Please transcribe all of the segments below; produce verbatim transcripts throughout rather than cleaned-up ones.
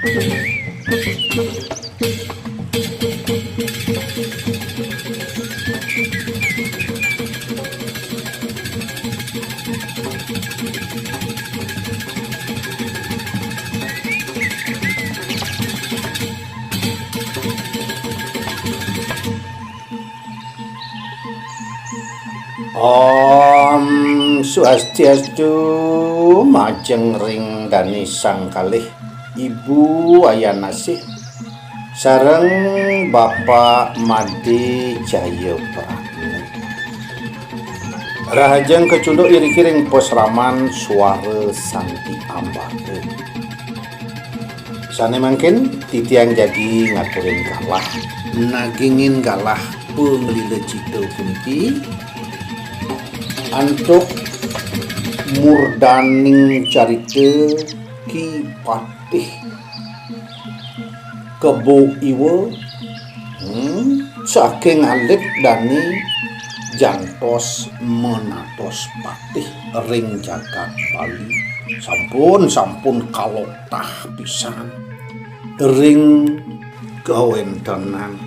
Om Swastiastu, majeng ring dané sang kalih Ibu Ayanasih sareng Bapak Madé Jaya Prana. Rahajeng kacunduk iriki ring pasraman Swara Santi Ambaka. Sané mangkin titiang jagi ngaturin galah, nagingin galah panglila cita puniki antuk murdaning carita Ki Patih Kebo Iwa, hmm, saking alit dané jantos manatos patih ring jagat Bali. Sampun, sampun kaloktah pisan ring kawéntenan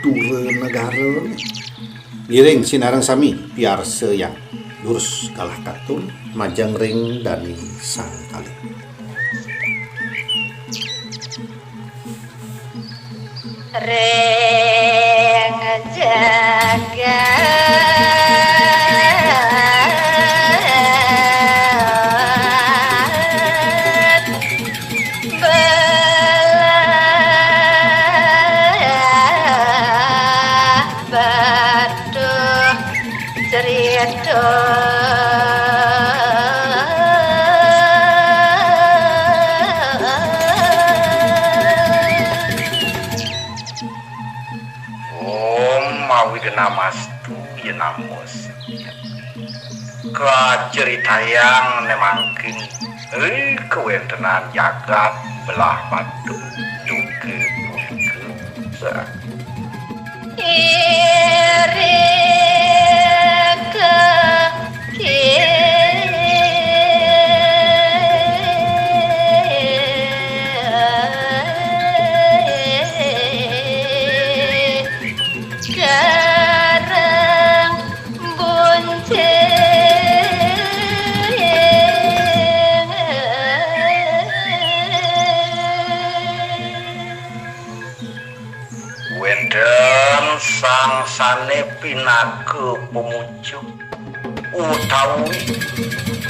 dura negara. Ngiring sinareng sami piarsayang, durus galah katun majeng ring dané sang kalih. Ring jagat belah batu cerita. Om Awighnamastu, ya namo. Kacritayang né mangkin ri kawéntenan jagat belah batu duké punika. Irika Karang Buncing. Wénten sang sané pinaka pamucuk utawi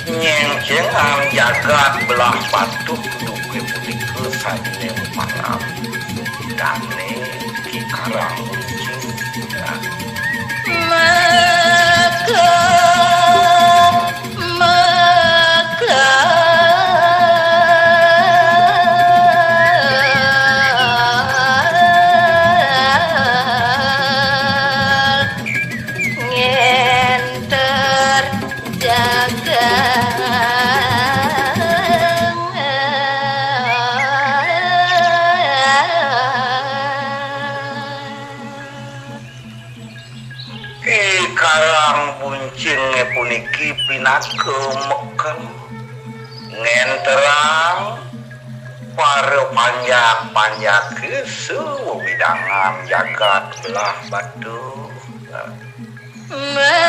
nyéngcéngang jagat belah batu duké punika sané parab dané Ki Karang Buncing. Maka, maka ngénter jagat. Ki Karang Buncingé puniki pinaka mekel ngénterang para panjak-panjaké sawewidangan jagat belah batu. Madué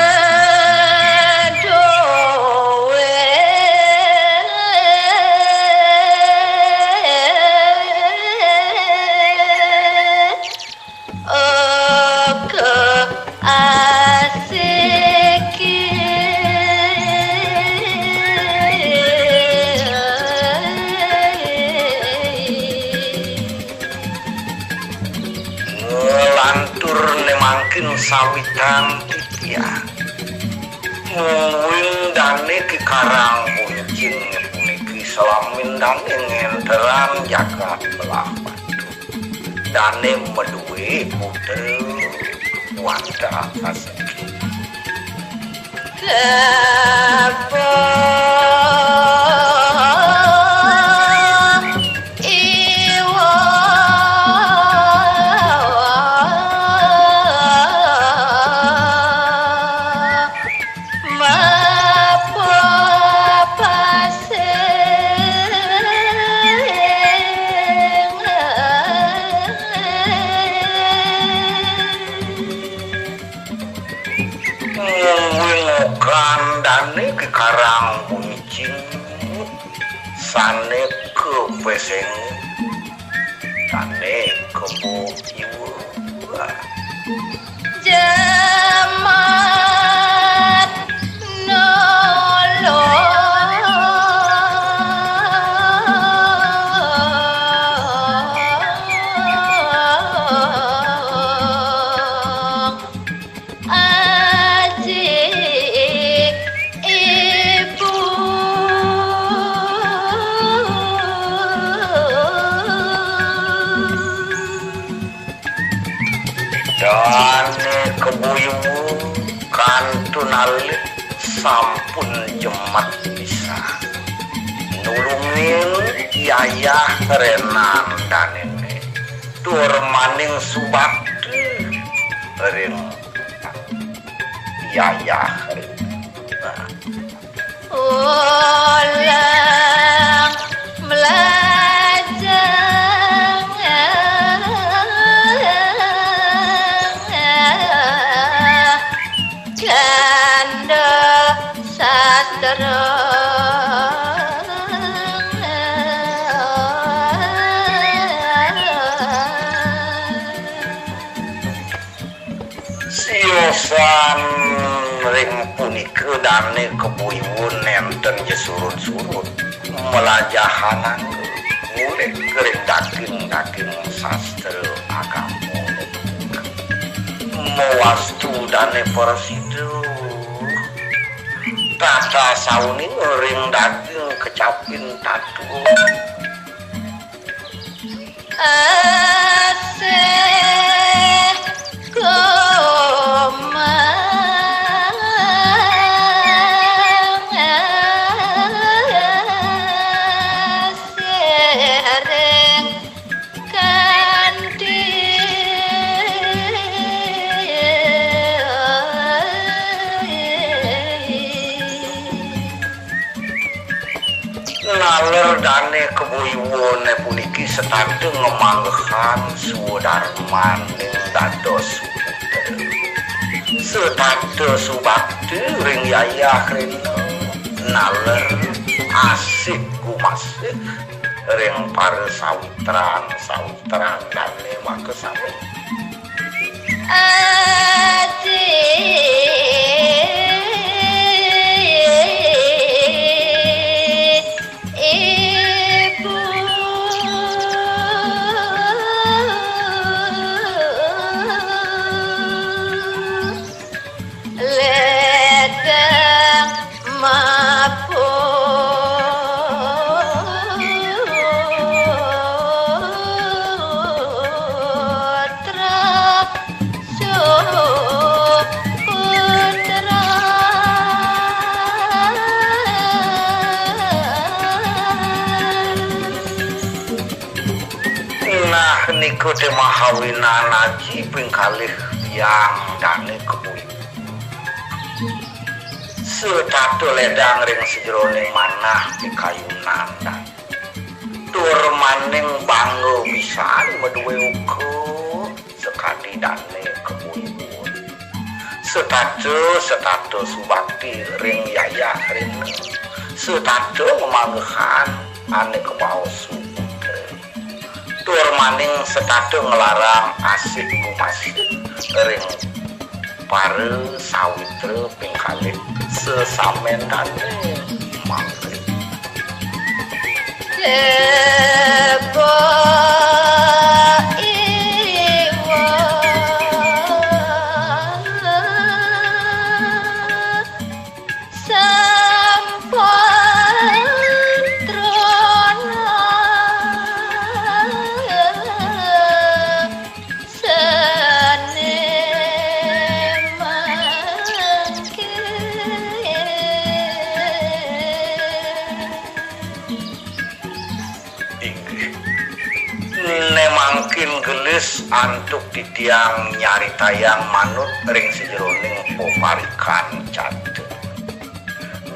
oka asiki. Nglantur né mangkin sawitan titiang. Mungguing dané Ki Karang Buncing puniki salamin dané ngénterang jagat belah batu. Dané madué putra wantah asiki. Kapa iwa mapa pasir. Sané Ki Karang Buncing, sané Ki Peseng, sané Kebo Iwa. Jemat nolong. Aji ibu. Dané Kebo Iwa kantun alit sampun jemet pisan. Nulungin yayah renan danéné. Tur maning subakti ring yayah ring. Nah. Ulang melajang kanda sastra. Siosan ring punika dané Kebo Iwa nénten ja surud-surud melajahan angga, ngulik ring daging-daging sastra agama. Mawastu dané prasida tata sauning ring daging kecapin tatua. Asih kumang asih ring kanti. Naler dané Kebo Iwané puniki setata ngamanggihin swadarmaning dados suputra. Setata subakti ring yayah rena. Naler asih gumasih ring para sawitran, sawitran dané makasami. Adi ibu. Ledang maputra suputra. Nah, nika té mahawinan aji ping kalih tiang dané Kebo Iwa. Setata ledang ring sajeroning manah pikayunan dané. Tur maning bangga pisan madué uka sakadi dané Kebo Iwa. Setata, setata subakti ring yayah rena. Setata ngamanggihin ané kabaos suputra. Tur maning setata nglarang asih gumasih ring para sawitra ping kalih sesamen dané mangkin. Kebo Iwa sampun truna sané mangkin. Inggih. Né mangkin gelis antuk titiang nyaritayang manut ring sajeroning paparikan catur.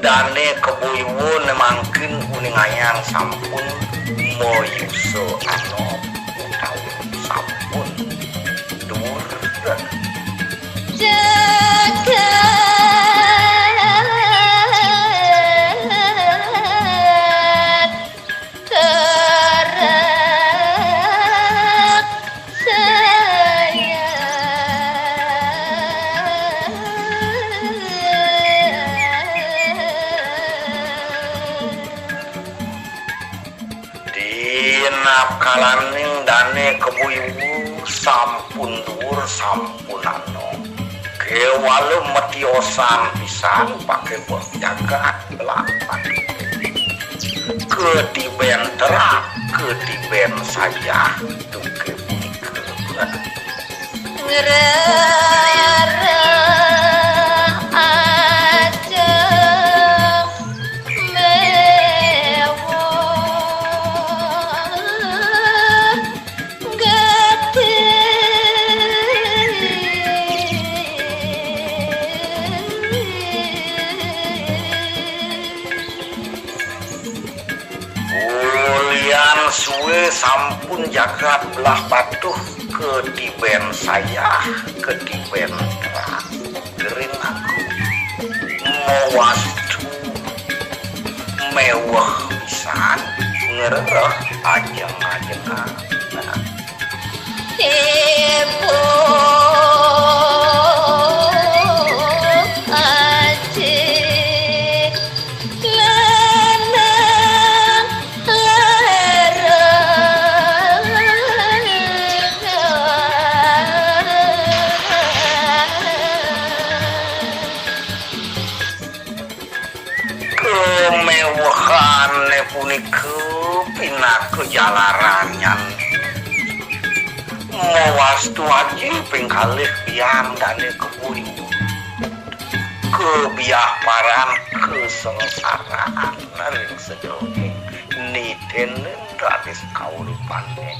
Dané Kebo Iwa né mangkin uningayang sampun mayusa anom utawi sampun durna. Jagat Genap kalaning dané Kebo Iwa sampun duur, sampun anom. Kéwala matiosan pisan paké beh jagat belah pati. Katibén terak, katibén sayah, duké punika. Ngrereh ajeng mewah gati. Ulian sué sampun jagat belah patuh, katibén sayah, katibén terang. Gering aku. Mawastu mewah pisan, ngrereh ajeng-ajengan. Ibu Aji Lanang Larang. Kamewehané punika pinaka jalaran nyan. Mawastu Aji ping kalih biang dané Kebo Iwa. Kabiah paran kasangsaraan ring sajeroning nitinin raris kauripané.